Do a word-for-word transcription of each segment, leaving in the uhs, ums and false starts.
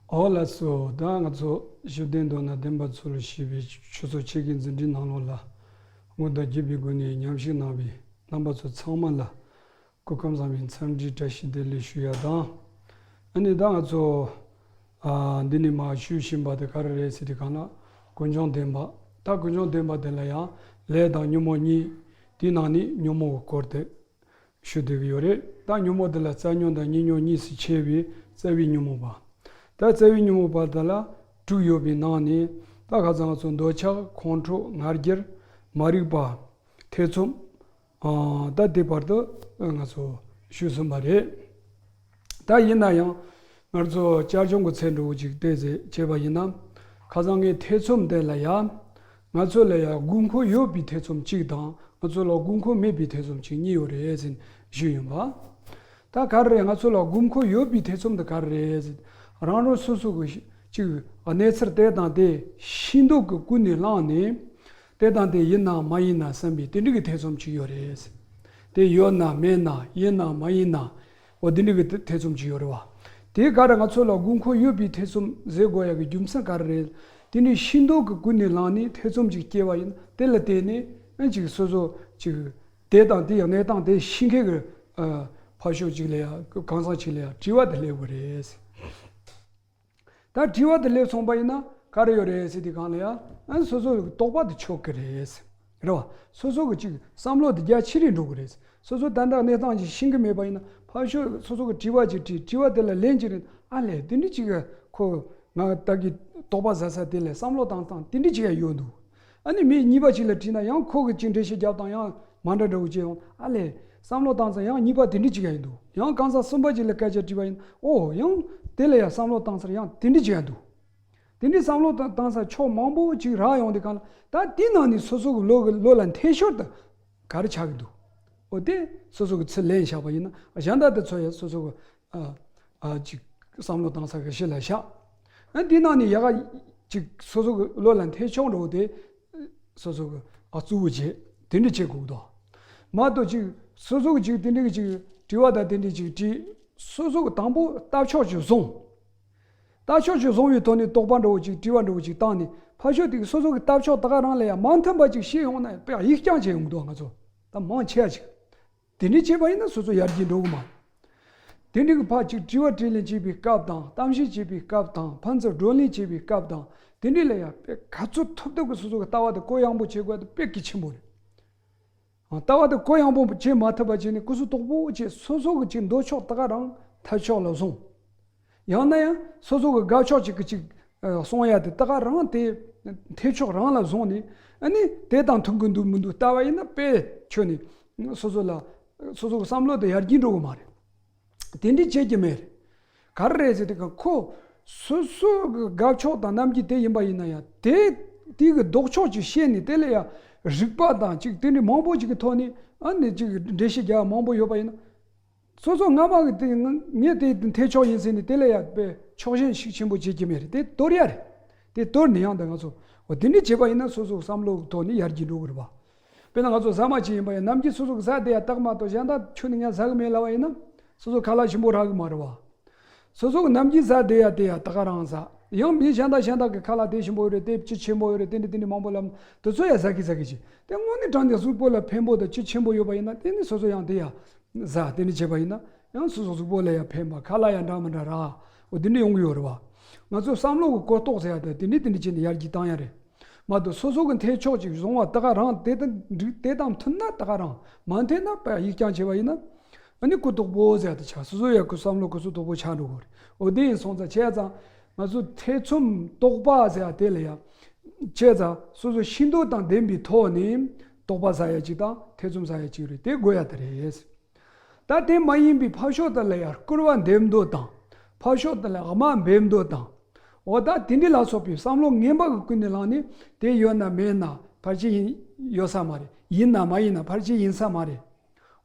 ཨོ་ལགས་སོ། ད་ང་ཚོ་བཞུགས་གདན་དུ་ན་བདེན་པ་ཚོ་ལ་ཞུས་པའི་ཆོས་ཚོགས་ཆེད་ཀྱི་འཛིན་ཁྲིད་ནང་ལོགས་ལ་སྔོན་དང་བརྒྱུད་པའི་སྒོ་ནས་མཉམ་ཞུགས་གནང་བའི་རྣམ་པ་ཚོ་ཚང་མ་ལ་སྐུ་ཁམས་བཟང་བའི་འཚམས་འདྲི་བཀྲ་ཤིས་བདེ་ལེགས་ཞུ་ཡ་དང་། ཨ་ནི་ད་ང་ཚོ་ཨ་འདི་ནས་མར་ཞུ་བཞིན་པ་དེ་ག་རེ་རེད་ཟེར་དུས་སྒང་ལ་ཀུན་འབྱུང་བདེན་པ། ད་ཀུན་འབྱུང་བདེན་པ་དེ་ལ་ཡང་ལས་དང་ཉོན་མོངས་གཉིས། དེའི་ནང་ནས་ཉོན་མོངས་ཀྱི་སྐོར་དེ་ཞུ་སྡོད་ཀྱི་ཡོད་རེད། ད་ཉོན་མོངས་དེ་ལ་རྩ་ཉོན་དང་གཉིས་ཉོན་གཉིས་སུ་ཕྱེ་བའི་རྩ་བའི་ཉོན་མོངས་པ། ད་རྩ་བའི་ཉོན་མོངས་པ་དེ་ལ་དྲུག་ཡོད་པའི་ནང་ནས། ད་ཁ་སང་ང་ཚོ་འདོད་ཆགས། ཁོང་ཁྲོ། ང་རྒྱལ། མ་རིག་པ། ཐེ་ཚོམ། ཨ་ད་དེ་བར་དུ་ང་ཚོ་ཞུས་ཟིན་པ་རེད། ད་ཡིན་ན་ཡང་ང་ཚོ་བསྐྱར་སྦྱོང་གི་ཚད་འགྲོ་བོ་ཅིག་བལྟས་ཚེ་བྱས་པ་ཡིན་ན། ཁ་སང་ངས་ཐེ་ཚོམ་དེ་ལ་ཡང་ང་ཚོ་ལ་ཡང་དགོས་མཁོ་ཡོད་པའི་ཐེ་ཚོམ་གཅིག་དང་། ང་ཚོ་ལ་དགོས་མཁོ་མེད་པའི་ཐེ་ཚོམ་གཅིག་གཉིས་ཡོད་རེད་ཟེར་ཞུས་ཡིན་པ། ད་ག་རེ་རེད། ང་ཚོ་ལ་དགོས་མཁོ་ཡོད་པའི་ཐེ་ཚོམ་དེ་ག་རེ་རེད་ཟེར། རང་རང་སོ་སོ་གི་ཅིག་གནས་ཚུལ་དེ་དང་དེ་ཤེས་འདོད་ཀྱི་ཀུན་ནས་བསླངས་ནས། དེ་དང་དེ་ཡིན་ན་མ་ཡིན་ན་བསམ་པའི་དེ་འདྲ་གི་ཐེ་ཚོམ་ཅིག་ཡོད་རེད། དེ་ཡོད་ན་མེད་ན། ཡིན་ན་མ་ཡིན་ན། འོ་དེ་འདྲ་གི་ཐེ་ཚོམ་ཅིག་ཡོད་རེད་བ། དེ་ག་རེ་ང་ཚོ་ལ་དགོས་མཁོ་ཡོད་པའི་ཐེ་ཚོམ་ཟེར་དགོས་ཡ་གི་རྒྱུ་མཚན་ག་རེ་རེད། དེ་འདྲའི་ཤེས་འདོད་ཀྱི་ཀུན་ནས་བསླངས་ནས་ཐེ་ཚོམ་ཅིག་སྐྱེ་བ་ཡིན་ན། དེ་ལ་བརྟེན་ནས་ཨ་ཅིག་སོ་སོ་ཅིག་དེ་དང་དེའི་གནས་སྟངས་དེ་ཤེས་མཁན་གྱི་ཨ་ཕར་ཕྱོགས་ཅིག་ལ་ཡ། གང་ཟག་ཅིག་ལ་ཡ་དྲི་བ་དེ་སླེབས་དགོས་རེད། ད་དྲི་བ་དེ་སླེབས་སོང་པ་ཡིན་ན་ག་རེ་ཡོད་རེད་ཟེར་དུས་སྒང་ལ་ཡ། ཨ་སོ་སོ་གི་རྟོག་པ་དེ་ཆོག་གི་རེད། རེད་བ། སོ་སོ་གི་ཅིག་བསམ་བློ་དེ་རྒྱ་ཆེ་རུ་འགྲོ་གི་རེད། སོ་སོ་ད་ལྟ་གནས་སྟངས་ཅིག་ཤེས་ཀྱི་མེད་པ་ཡིན་ན། ཕར་ཕྱོགས་སོ་སོ་གི་དྲི་བ་ཅིག་དྲིས། དྲི་བ་དེ་ལ་ལན་ཅིག་རེད། ཨ་ལས། དེ་འདྲ་ཅིག་ག་ཁོ་ང་ད་གི་རྟོག་པ་ཟ་ས་དེ་ལ་བསམ་བློ་བཏང་སྟངས་དེ་འདྲ་ཅིག་ཡ་ཡོད་འདུག་ཨ་ནི་མི་གཉིས་པ་ཅིག་ལ་དྲིས་ན་ཡང་ཁོ་གིས་ཅིག་འགྲེལ་བཤད་རྒྱབ་སྟངས་ཡང་མ་འདྲ་འདྲ་བོ་ཅིག་ཡོང་། ཨ་ལས། བསམ་བློ་བཏང་ཙང་ཡང་གཉིས་པ་དེ་འདྲ་ཅིག་ཡང་ཡིན་འདུག་ཡང་གང་ཟག་གསུམ་པ་ཅིག་ལ་སྐད་ཆ་དྲིས་པ་ཡིན། ཨོ་ཡང་དེ་ལ་ཡང་བསམ་བློ་བཏང་ཙང་ཡང་དེ་འདྲ་ཅིག་ཡང་འདུག་དེ་འདྲའི་བསམ་བློ་བཏང་བཏང་ས་ཕྱོགས་མང་པོ་ཅིག་རག་ཡོང་དུས་སྒང་ལ། ད་དེའི་ནང་ནས་སོ་སོ་གི་བློ་གི་བློ་ལ་འཐད་ཤོར་དེ་ག་རེ་ཆགས་ཀྱི་འདུག་འོ་དེ་སོ་སོ་གི་ཚུར་ལན་བཞག་པ་ཡིན་ན། གཞན་དག་དེ་ཚོ་ཡང་སོ་སོ་གི་ཨ་ཨ་ཅིག་བསམ་བློ་བཏང་ས་གི་གཞི་ལ་བཞག་ཨ་དེའི་ནང་ནས་ཡག་ག་ཅིག་སོ་སོ་གི་བློ་ལ་འཐད་ཕྱོགས་འགྲོ་བོ་དེ་སོ་སོ་གི་ཨ་གཙོ་བོ་བྱེད། དེ་འདྲ་བྱེད་དགོས་འདུག་མ་གཏོགས་ཅིག་སོ་སོ་གི་ཅིག་དེ་འདྲ་གི་ཅིག་དྲི་བ་དང་དེ་འདྲ་ཅིག་དྲིས། སོ་སོ་གི་དང་པོ་ལྟ་ཕྱོགས་ཅིག་བཟུང་། ལྟ་ཕྱོགས་ཅིག་བཟུང་བའི་ཐོག་ནས་དོགས་པ་འདྲ་བོ་ཅིག་དྲི་བ་འདྲ་བོ་ཅིག་བཏང་ནས། ཕར་ཕྱོགས་དེ་གི་སོ་སོ་གི་ལྟ་ཕྱོགས་ད་ག་རང་ལ་ཡང་མ་མཐུན་པ་ཅིག་བཤད་ཡོང་ན་དཔེ་ཡིག་རྐྱང་བྱེད་ཡོང་འདུག་ང་ཚོ་ད་མང་ཆེ་བ་ཅིག་དེ་འདྲ་བྱས་པ་ཡིན་ན་སོ་སོ་ཡར་རྒྱས་འགྲོ་གི་མ་རེད། དེ་འདྲ་གི་ཕར་ཅིག་དྲི་བ་དྲིས་ལན་བྱེད་པའི་སྐབས་དང་། གཏམ་བཤད་བྱེད་པའི་སྐབས་དང་། ཕན་ཚུན་བགྲོ་གླེང་བྱེད་པའི་སྐབས་དང་། དེ་འདྲ་ལ་ཡང་དཔེ་ག་ཚོད་ཐུབ་ཐུབ་ཀྱི་སོ་སོ་གི་ལྟ་བ་དེ་གུ་ཡངས་པོ་བྱེད་དགོས་པ་དེ་དཔེ་གལ་ཆེན་པོ་རེད། ལྟ་བ་དེ་གུ་ཡངས་པོ་བྱེད་མ་ཐུབ་པ་བྱས་ནས་སྐུ་གཟུགས་དོག་པོ་བྱས། སོ་སོ་གི་ཅིག་འདོད་ཕྱོགས་ད་ག་རང་ཐབས་ཕྱོགས་ལ་བཟུང་། ཡང་ན་ཡང་སོ་སོ་གི་དགའ་ཕྱོགས་ཅིག་གི་ཅིག་ཨ་གསུང་ཡ་དེ་ད་ག་རང་དེ་ཐེ་ཕྱོགས་རང་ལ་བཟུང་ནས། ཨ་ནི་དེ་དང་མཐུན་གི་འདུག་མི་འདུག་ལྟ་བ་ཡིན་ན་དཔེ་ཁྱོན་ནས་སོ་སོ་ལ་སོ་སོ་གི་བསམ་བློ་དེ་ཡར་རྒྱས་འགྲོ་གི་མ་རེད། དེ་འདྲ་བྱེད་ཀྱི་མེད། ག་རེ་རེད་ཟེར་དུས་སྒང་ཁོ་སོ་སོ་གི་དགའ་ཕྱོགས་དང་རྣམ་འགྱུར་དེ་ཡིན་པ་ཡིན་ན་ཡང་། དེ་དེ་གི་ལྡོག་ཕྱོགས་ཅིག་བཤད་ནས། དེ་ལ་ཡང་རིགས་པ་དང་ཅིག་དེ་འདྲ་མང་པོ་ཅིག་གི་ཐོག་ནས་ཨ་ནི་ཅིག་འགྲེལ་བཤད་རྒྱག་མང་པོ་ཡོད་པ་ཡིན་ན། སོ་སོ་སྔ་མ་གི་དེ་ང་ངས་དེ་འཐད་ཕྱོགས་ཡིན་ཟེར་ནས་དེ་ལ་ཡང་དཔེ་ཕྱོགས་ཞེན་ཤུགས་ཆེན་པོ་བྱེད་ཀྱི་མེད་རེད། དེ་དོར་ཡ་རེད། དེ་དོར་ནས་ཡང་ད་ང་ཚོ་འོ་དེ་འདྲ་བྱས་པ་ཡིན་ན་སོ་སོ་བསམ་བློ་གི་ཐོག་ནས་ཡར་རྒྱས་འགྲོ་གི་རེད་པ། དཔེར་ན་ང་ཚོ་ཟ་མ་ཅིག་ཡིན་པ་ཡང་། ནམ་རྒྱུན་སོ་སོ་གི་ཟ་བསྡད་ཡ་དག་མ་གཏོགས་གཞན་དག་ཁྱོན་ནས་ངས་ཟ་གི་མེད་ལབ་པ་ཡིན་ན། སོ་སོ་ཁ་ལག་ཞིམ་པོ་རག་གི་མ་རེད་པ། སོ་སོ་གི་ནམ་རྒྱུན་ཟ་བསྡད་ཡ་དེ་ཡ་ད་ག་རང་ཟ། ཡང་མི་གཞན་དག་གཞན་དག་གི་ཁ་ལག་དེ་ཞིམ་པོ་ཡོད་རེད། དེ་ཅི་ཆེན་པོ་ཡོད་རེད། དེ་འདྲ་དེ་འདྲ་མང་པོ་ལབ། དེ་ཚོ་ཡ་ཟ་གི་ཟ་གི་བྱེད། དེ་དངོས་གནས་དྲང་གནས་གཟུགས་པོ་ལ་ཕན་པོ་དང་ཅི་ཆེན་པོ་ཡོད་པ་ཡིན་ན། དེ་ནི་སོ་སོ་ཡང་དེ་ཡ་ཟ། དེ་འདྲ་བྱས་པ་ཡིན་ན་ཡང་སོ་སོ་གཟུགས་པོ་ལ་ཡ་ཕན་པ། ཁ་ལག་ཡ་འདྲ་མི་འདྲ་རག། འོ་དེ་འདྲ་ཡོང་གི་ཡོད་རེད་པ། ང་ཚོ་བསམ་བློ་གི་གོ་རྟོགས་ཟེར་ཡ་དེ་དེ་འདྲ་དེ་འདྲ་བྱས་ནས་ཡར་རྒྱས་བཏང་ཡ་རེད། མ་གཏོགས་སོ་སོ་གི་འཐད་ཕྱོགས་ཅིག་བཟུང་བ་ད་ག་རང་། དེ་དང་འགྲིག་དེ་དང་མཐུན་ན་ད་ག་རང་། མ་མཐུན་ན་དཔེ་ཡིག་རྐྱང་བྱས་པ་ཡིན་ན། ཨ་ནི་གུ་དོག་པོ་ཟེར་ཡ་དེ་ཆགས། སོ་སོ་ཡ་གུ་བསམ་བློ་གུ་སོ་དོག་པོ་ཆགས་འགྲོ་གི་རེད། འོ་དེ་ཡིན་སོང་ཙང་བྱས་ཙང་ང་ཚོ་ཐེ་ཚོམ་དོགས་པ་ཟེར་ཡ་དེ་ལ་ཡ་བྱས་ཙང་སོ་སོ་ཤེས་འདོད་དང་ལྡན་པའི་ཐོག་ནས་དོགས་པ་ཟ་ཡ་ཅིག་དང་ཐེ་ཚོམ་ཟ་ཡ་ཅིག་རེད། དེ་དགོས་ཡ་དེ་རེད། ད་དེ་མ་ཡིན་པའི་ཕར་ཕྱོགས་དེ་ལ་ཡ་སྐུར་བ་འདེབས་འདོད་དང་། ཕར་ཕྱོགས་དེ་ལ་དམའ་འབེབས་འདོད་དང་། འོ་ད་དེ་འདྲ་ལ་སོགས་པའི་བསམ་བློ་ངན་པ་གི་ཀུན་ནས་བསླངས་ནས། དེ་ཡོད་ན་མེད་ན་ཕལ་ཆེར་ཡིན་ཡོད་ས་མ་རེད། ཡིན་ན་མ་ཡིན་ན་ཕལ་ཆེར་ཡིན་ས་མ་རེད།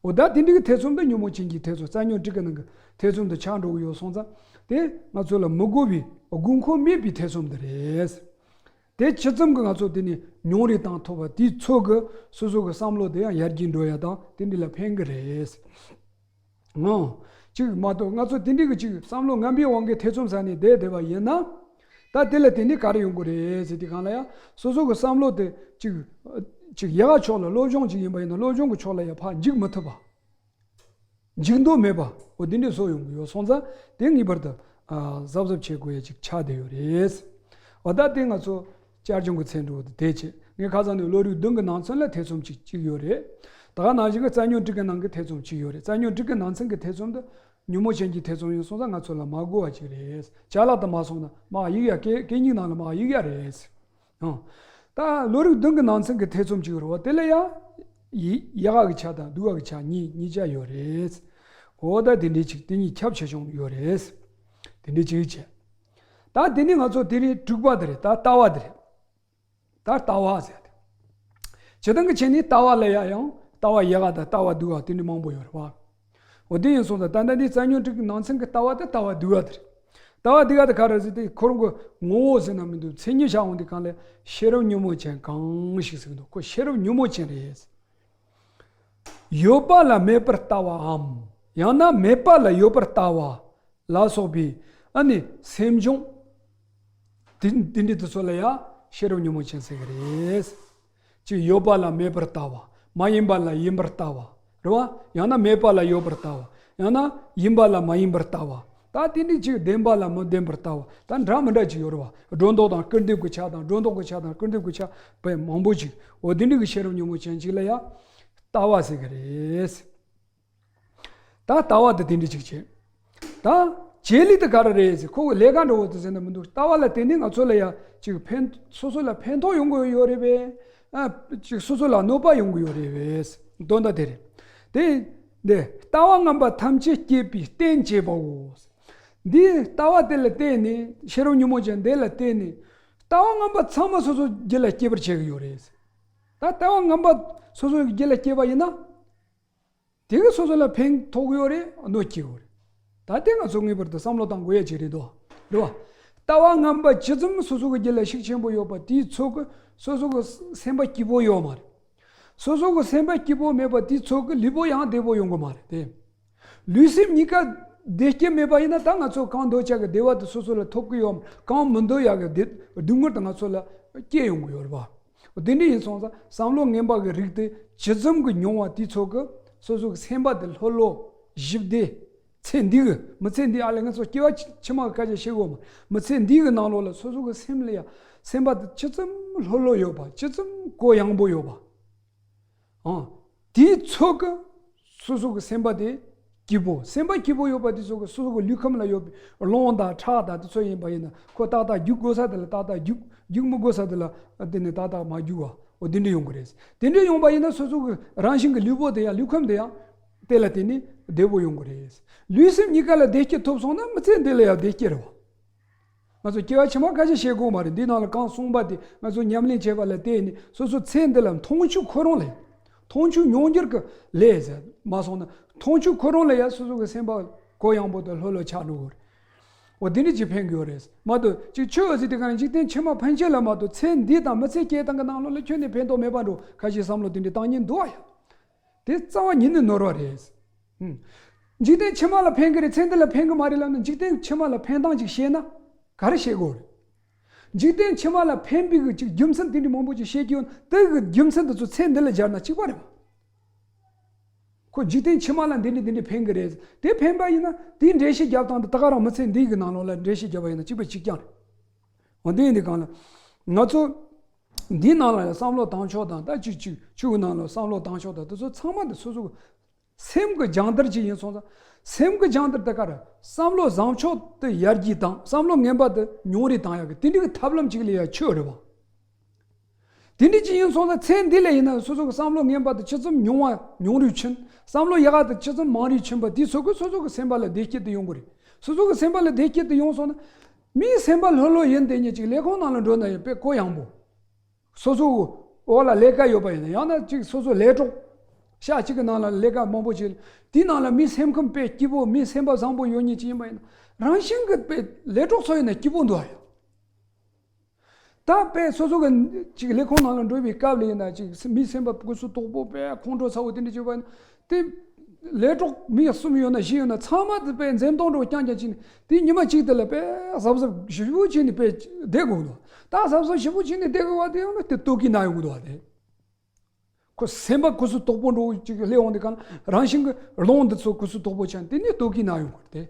འོ་ད་དེ་འདྲ་གི་ཐེ་ཚོམ་དེ་ཉོན་མོངས་ཅན་གྱི་ཐེ་ཚོམ། རྩ་ཉོན་དྲུག་གི་ནང་གི་ཐེ་ཚོམ་དེ་ཆགས་འགྲོ་གི་ཡོད་སོང་ཙང་། དེ་ང་ཚོ་ལ་མི་དགོས་པའི་དགོས་མཁོ་མེད་པའི་ཐེ་ཚོམ་དེ་རེད། དེ་ཇི་ཙམ་གྱིས་ང་ཚོ་དེ་ནས་མྱོང་རེ་བཏང་ཐུབ་པ་དེའི་ཚོད་ཀྱིས་སོ་སོ་གི་བསམ་བློ་དེ་ཡང་ཡར་རྒྱས་འགྲོ་ཡ་དང་དེ་འདྲ་ལ་ཕན་གི་རེད། ཨང་ ཅིག་མ་གཏོགས་ང་ཚོ་དེ་འདྲའི་གི་ཅིག་བསམ་བློ་ངན་པའི་དབང་གིས་ཐེ་ཚོམ་ཟ་ནས་བསྡད་བསྡད་པ་ཡིན་ན། ད་དེ་ལ་དེ་འདྲའི་ག་རེ་ཡོང་གི་རེད་ཟེར་དུས་སྒང་ལ་ཡང་སོ་སོ་གི་བསམ་བློ་དེ་ཅིག་ཅིག་ཡག་ག་ཕྱོགས་ལ་སློབ་སྦྱོང་ཅིག་ཡིན་པ་ཡིན་ན་སློབ་སྦྱོང་གི་ཕྱོགས་ལ་ཡང་ཕར་འཇུག་མི་ཐུབ་པ། འཇུག་འདོད་མེད་པ། འོ་དེ་འདྲའི་བཟོ་ཡོང་གི་ཡོད་སོང་ཙང་དེ་ངེས་པར་དུ་ཨ་གཟབ་གཟབ་བྱེད་དགོས་ཡ་ཅིག་ཆགས་བསྡད་ཡོད་རེད། འོ་ད་དེ་ང་ཚོ་བསྐྱར་སྦྱོང་གི་ཚན་འདྲ་བོ་དེ་དེ་བྱས། ངས་ཁ་སང་ནས་བློ་རིག་བདུན་གྱི་ནང་ཚན་ལ་ཐེ་ཚོམ་ཅིག་ཅིག་ཡོད་རེད། ད་ག་ནང་བཞིན་གྱི་རྩ་ཉོན་དྲུག་གི་ནང་གི་ཐེ་ཚོམ་ཅིག་ཡོད་རེད། རྩ་ཉོན་དྲུག་གི་ནང་ཚན་གྱི་ཐེ་ཚོམ་འདི་ཉོན་མོངས་ཅན་གྱི་ཐེ་ཚོམ་ཡིན་སོང་ཙང་ང་ཚོ་ལ་མ་དགོས་པ་ཅིག་རེད། ཅ་ལག་ཏུ་མ་སོང་ན་མ་གཡུག་ཡ། གད་གད་སྙིགས་ནང་ལ་མ་གཡུག་ཡ་རེད། ཨང་། ད་བློ་རིག་བདུན་གྱི་ནང་ཚན་གྱི་ཐེ་ཚོམ་ཅིག་ཡོད་རེད་བ། དེ་ལ་ཡ་ཡི་ཡག་གི་ཆ་དང་སྡུག་གི་ཆ་གཉིས་གཉིས་ཆ་ཡོད་རེད། འོ་ད་དེ་འདྲའི་ཅིག་དེ་གཉིས་ཁྱབ་ཆེ་ཆུང་ཡོད་རེད། དེ་འདྲའི་ཅིག་བྱས། ད་དེ་ནི་ང་ཚོ་དེ་རིང་དྲུག་པ་དེ་རེད། ད་ལྟ་བ་དེ་རེད། ད་ལྟ་བ་ཟེར་ཏེ། སྤྱིར་བཏང་གི་ཆ་ནས་ལྟ་བ་ལ་ཡ་ཡང་ལྟ་བ་ཡག་ག་དང་ལྟ་བ་སྡུག་ག་དེ་འདྲ་མང་པོ་ཡོད་རེད་བ། འོ་དེ་ཡིན་སོང་ཙང་ད་ལྟ་འདི་རྩ་ཉོན་དྲུག་གི་ནང་ཚན་གྱི་ལྟ་བ་དེ་ལྟ་བ་སྡུག་ག་དེ་རེད། ལྟ་བ་སྡུག་ག་དེ་ག་རེ་ཟེར་ཏེ་ཁོ་རང་གི་ངོ་བོ་ཟེར་ན་མི་འདུག་མཚན་ཉིད་བཞག་འོང་དུས་སྒང་ལ་ཤེས་རབ་ཉོན་མོངས་ཅན་གང་ཞིག་ཟེར་གི་འདུག་ཁོ་ཤེས་རབ་ཉོན་མོངས་ཅན་རེད། ཡོད་པ་ལ་མེད་པར་ལྟ་བའམ། ཡང་ན་མེད་པ་ལ་ཡོད་པར་ལྟ་བ་ལ་སོགས་པའི་ཨ་ནི་སེམས་བྱུང་དེ་དེ་འདྲ་དེ་ཚོ་ལ་ཡང་ཤེས་རབ་ཉོན་མོངས་ཅན་ཟེར་གི་རེད། ཅིག་ཡོད་པ་ལ་མེད་པར་ལྟ་བ། མ་ཡིན་པ་ལ་ཡིན་པར་ལྟ་བ། རེད་བ། ཡང་ན་མེད་པ་ལ་ཡོད་པར་ལྟ་བ། ཡང་ན་ཡིན་པ་ལ་མ་ཡིན་པར་ལྟ་བ། ད་དེ་འདྲ་ཅིག་བདེན་པ་ལ་མི་བདེན་པར་ལྟ་བ། ད་འདྲ་མི་འདྲ་ཅིག་ཡོད་རེད་བ། སྒྲོ་འདོགས་དང་སྐུར་འདེབས་ཀྱི་ཆ་དང་སྒྲོ་འདོགས་ཀྱི་ཆ་དང་སྐུར་འདེབས་ཀྱི་ཆ་བས་མང་པོ་ཅིག་འོ་དེ་འདྲ་གི་ཤེས་རབ་ཉོན་མོངས་ཅན་ཅིག་ལ་ཡང་ལྟ་བ་ཟེར་གི་རེད། ད་ལྟ་བ་དེ་དེ་འདྲ་ཅིག་བྱེད། ད་བྱེད་ལས་དེ་ག་རེ་རེད་ཟེར། ཁོ་གི་ལས་ཀ་འདྲ་བོ་དེ་ཟེར་ན་མི་འདུག་ལྟ་བ་ལ་བརྟེན་ནས་ང་ཚོ་ལ་ཡ་ཅིག་ཕན་སོ་སོ་ལ་ཕན་ཐོགས་ཡོང་གི་ཡོད་རེད་པས། ཨ་ཅིག་སོ་སོ་ལ་གནོད་པ་ཡོང་གི་ཡོད་རེད་པས། དོན་དག་དེ་རེད། དེ་འདི་ལྟ་བ་ངན་པ་ཐམས་ཅད་སྐྱེད་པའི་རྟེན་བྱེད་པའོ། འདི་ལྟ་བ་དེ་ལ་བརྟེན་ནས་ཤེས་རབ་ཉོན་མོངས་ཅན་འདི་ལ་བརྟེན་ནས་ལྟ་བ་ངན་པ་ཚང་མ་སོ་སོ་རྒྱུད་ལ་སྐྱེད་པར་བྱེད་ཀྱི་ཡོད་རེད། ད་ལྟ་བ་ངན་པ་སོ་སོ་རྒྱུད་ལ་སྐྱེས་པ་ཡིན་ན། དེ་གིས་སོ་སོ་ལ་ཕན་ཐོགས་ཡོད་རེད། གནོད་སྐྱེལ་ཡོད་རེད། ད་དེ་ང་ཚོ་ངེས་པར་དུ་བསམ་བློ་བཏང་དགོས་ཡ་ཅིག་རེད་དོ། རེད་བ། ལྟ་བ་ངན་པ་ཇི་ཙམ་སོ་སོ་གི་རྒྱུད་ལ་ཤུགས་ཆེན་པོ་ཡོད་པ་དེའི་ཚོད་ཀྱིས་སོ་སོ་གི་སེམས་པ་སྐྱིད་པོ་ཡོད་མ་རེད། སོ་སོ་གི་སེམས་པ་སྐྱིད་པོ་མེད་པ་དེའི་ཚོད་ཀྱིས་ལུས་པོ་ཡང་བདེ་པོ་ཡོང་གི་མ་རེད་དེ། ལུས་སེམས་གཉིས་ཀ་བདེ་སྐྱིད་མེད་པ་ཡིན་ན་ད་ང་ཚོ་གང་འདོད་ཆགས་ཀྱི་བདེ་བ་དེ་སོ་སོ་ལ་ཐོབ་ཀྱི་ཡོད་མ་རེད། གང་མི་འདོད་ཡག་གི་བདེ་སྡུག་བསྔལ་དེ་ང་ཚོ་ལ་སྐྱེ་ཡོང་གི་ཡོད་རེད་བ། དེ་འདྲ་ཡིན་སོང་ཙང་བསམ་བློ་ངན་པ་གི་རིགས་དེ་ཇི་ཙམ་གྱིས་མྱོང་བ་དེའི་ཚོད་ཀྱིས་སོ་སོ་གི་སེམས་པ་དེ་ལྷོད་ལྷོད་ཞི་བདེ། ཚེ་འདི་གི་མི་ཚེ་འདི་ཨ་ལས་ང་ཚོ་སྐྱེ་བ་ཕྱི་མ་གི་སྐད་ཆ་བཤད་དགོས་མ། མི་ཚེ་འདི་གི་ནང་ལོགས་ལ་སོ་སོ་གི་སེམས་ལ་ཡ་སེམས་པ་དེ་ཇི་ཙམ་ལྷོད་ལྷོད་ཡོད་པ་ཇི་ཙམ་གུ་ཡངས་པོ་ཡོད་པ། ཨང་། དེའི་ཚོད་ཀྱིས་སོ་སོ་གི་སེམས་པ་དེ་སྐྱིད་པོ། སེམས་པ་སྐྱིད་པོ་ཡོད་པ་དེ་ཚོ་གིས་སོ་སོ་གི་ལུས་ཁམས་ལ་ཡོད་པའི་རླུང་དང་ཁྲག་དང་དེ་ཚོ་ཡིན་པ་ཡིན་ན་ཁོ་ཏག་ཏག་རྒྱུག་དགོས་ས་དེ་ལ་ཏག་ཏག་རྒྱུག་རྒྱུག་མི་དགོས་ས་དེ་ལ་དེ་ནས་ཏག་ཏག་མ་རྒྱུག་བ། འོ་དེ་འདྲ་ཡོང་གི་རེད། དེ་འདྲ་ཡོང་པ་ཡིན་ན་སོ་སོ་གི་རང་བཞིན་གྱི་ལུས་པོ་དེ་ཡང་ལུས་ཁམས་དེ་ཡང་དེ་ལ་བརྟེན་ནས་བདེ་པོ་ཡོང་གི་རེད། ལུས་སེམས་གཉིས་ཀ་ལ་བདེ་སྐྱིད་ཐོབ་སོང་ན་མི་ཚེ་འདི་ལ་ཡང་བདེ་སྐྱིད་རེད་བ། ང་ཚོ་སྐྱེ་བ་ཕྱི་མ་སྐད་ཆ་བཤད་དགོས་མ་རེད། འདི་ནང་ལ་གང་གསུངས་པ་དེ་ང་ཚོ་ཉམས་ལེན་བྱས་པ་ལ་བརྟེན་ནས་སོ་སོ་ཚེ་འདི་ལ་མཐོང་ཆོས་ཁོ་རང་ལ་ཡང་མཐོང་ཆོས་མྱོང་འགྱུར་གྱི་ལས་ཟེར་མ་སོང་ན་མཐོང་ཆོས་ཁོ་རང་ལ་ཡང་སོ་སོ་གི་སེམས་པ་གུ་ཡངས་པོ་དང་ལྷོད་ལྷོད་ཆགས་འགྲོ་གི་རེད། འོ་དེ་འདྲ་ཅིག་ཕན་གྱི་ཡོད་རེད་མ་གཏོགས་ཅིག་ཆོས་ཟེར་དེ་ག་ནས་འཇིག་རྟེན་ཕྱི་མ་ཕན་ཆད་ལ་མ་གཏོགས་ཚེ་འདི་དང་མི་ཚེ་སྐྱེལ་སྟངས་ཀྱི་ནང་ལོགས་ལ་ཁྱོན་ནས་ཕན་ཐོགས་མེད་པ་འགྲོ། ཁ་ཤས་བསམ་བློ་དེ་འདྲ་བཏང་མཁན་འདུག་བ་ཡ། དེ་རྩ་བ་ཉིད་ནས་ནོར་བ་རེད། ཧུམ། འཇིག་རྟེན་ཕྱི་མ་ལ་ཕན་གི་རེད། ཚེ་འདི་ལ་ཕན་གི་མ་རེད་ལབ་ན་འཇིག་རྟེན་ཕྱི་མ་ལ་ཕན་སྟངས་ཅིག་ཤེས་ན་ག་རེ་བྱེད་དགོས་རེད། འཇིག་རྟེན་ཕྱི་མ་ལ་ཕན་པའི་གི་ཅིག་རྒྱུ་མཚན་དེ་འདྲ་མང་པོ་ཅིག་བཤད་ཀྱི་ཡོད་ན་དེ་གི་རྒྱུ་མཚན་དེ་ཚོ་ཚེ་འདི་ལ་སྦྱར་ན་གཅིག་པ་རེད་བ། ཁོ་འཇིག་རྟེན་ཕྱི་མ་ལ་འདི་འདྲ་འདི་འདྲ་ཕན་གི་རེད། དེ་ཕན་པ་ཡིན་ན་དེའི་འགྲེལ་བཤད་རྒྱབ་སྟངས་དེ་ད་ག་རང་མི་ཚེ་འདི་གི་ནང་ལོགས་ལ་འགྲེལ་བཤད་རྒྱབ་པ་ཡིན་ན་གཅིག་པ་གཅིག་རྐྱང་རེད། འོ་འདི་ཡིན་དུས་གང་ལ་ང་ཚོ་འདིའི་ནང་ལ་བསམ་བློ་བཏང་ཕྱོགས་དང་ད་ཅིག་ཅིག་ཆོས་ཀྱི་ནང་ལ་བསམ་བློ་བཏང་ཕྱོགས་དང་དེ་ཚོ་ཚང་མ་དེ་སོ་སོ་གི་སེམས་ཀྱི་སྦྱང་བརྡར་ཅིག་ཡིན་སོང་ཙང་། སེམས་ཀྱི་སྦྱང་བརྡར་དེ་ག་རེ། བསམ་བློ་བཟང་ཕྱོགས་དེ་ཡར་རྒྱས་དང་བསམ་བློ་ངན་པ་དེ་ཉུང་རུ་བཏང་ཡག་གི་དེ་འདྲའི་གི་ཐབས་ལམ་ཅིག་ལ་ཡ་ཆོས་རེད་བ། དེ་འདྲ་ཅིག་ཡིན་སོང་ཙང་ཚེ་འདི་ལ་ཡིན་ན་སོ་སོ་གི་བསམ་བློ་ངན་པ་དེ་ཇི་ཙམ་ཉུང་བ་ཉུང་རུ་ཕྱིན། བསམ་བློ་ཡག་ག་དེ་ཇི་ཙམ་མང་རུ་ཕྱིན་པ་དེ་ཚོ་གི་སོ་སོ་གི་སེམས་པ་ལ་བདེ་སྐྱིད་དེ་ཡོང་གི་རེད། སོ་སོ་གི་སེམས་པ་ལ་བདེ་སྐྱིད་དེ་ཡོང་སོང་ན། མིའི་སེམས་པ་ལྷོད་ལྷོད་ཡིན་དེ་ཉིད་ཅིག་ལས་ཁུངས་ནང་ལ་འགྲོ་ན་ཡང་དཔེ་གུ་ཡངས་པོ། སོ་སོ་འོག་ལ་ལས་ཀ་ཡོད་པ་ཡིན་ན་ཡང་ན་ཅིག་སོ་སོ་ལས་གྲོགས། ཤག་གཅིག་གི་ནང་ལ་ལས་ཀ་མང་པོ་བྱེད། དེའི་ནང་ལ་མི་སེམས་ཁམས་དཔེ་སྐྱིད་པོ་མི་སེམས་པ་བཟང་པོ་ཡོད་མཁན་ཅིག་ཡིན་པ་ཡིན་ན་རང་བཞིན་གྱི་དཔེ་ལས་གྲོགས་ཚོ་ཡིན་ན་སྐྱིད་པོ་འདུག་ཨ་ཡ། ད་དཔེ་སོ་སོ་གི་ཅིག་ལས་ཁུངས་ནང་ལ་འགྲོ་བའི་སྐབས་ལ་ཡིན་ན་ཅིག་མི་སེམས་པ་སྐུ་གཟུགས་དོག་པོ་དཔེ་ཁོང་ཁྲོ་ཚ་བོ་དེ་འདྲ་བྱེད་པ་ཡིན་ན་དེ། ལས་གྲོགས་མི་གསུམ་ཡོད་ན་བཞི་ཡོད་ན་ཚང་མ་དེ་དཔེ་འཛེམ་དོགས་འདྲ་བོ་རྐྱང་རྐྱང་བྱས་ནས་དེ་ཉི་མ་གཅིག་དེ་ལ་དཔེ་གཟབ་གཟབ་ཞེ་པོ་བྱས་ནས་དཔེ་བསྡད་དགོས་འདུག་ད་གཟབ་གཟབ་ཞེ་པོ་བྱས་ནས་བསྡད་དགོས་པ་དེ་ཡང་ན་དེ་ལྟོ་གོས་ན་ཡོང་གི་འདུག་བ་དེ། ཁོ་སེམས་པ་ཁུ་སུ་དོག་པོ་འདྲ་བོ་ཅིག་སླེབས་འོང་དུས་གང་རང་བཞིན་གྱི་རླུང་འདི་ཚོ་ཁུ་སུ་དོག་པོ་ཆགས་དེ་ནས་ལྟོ་གོས་ན་ཡོང་གི་རེད་དེ།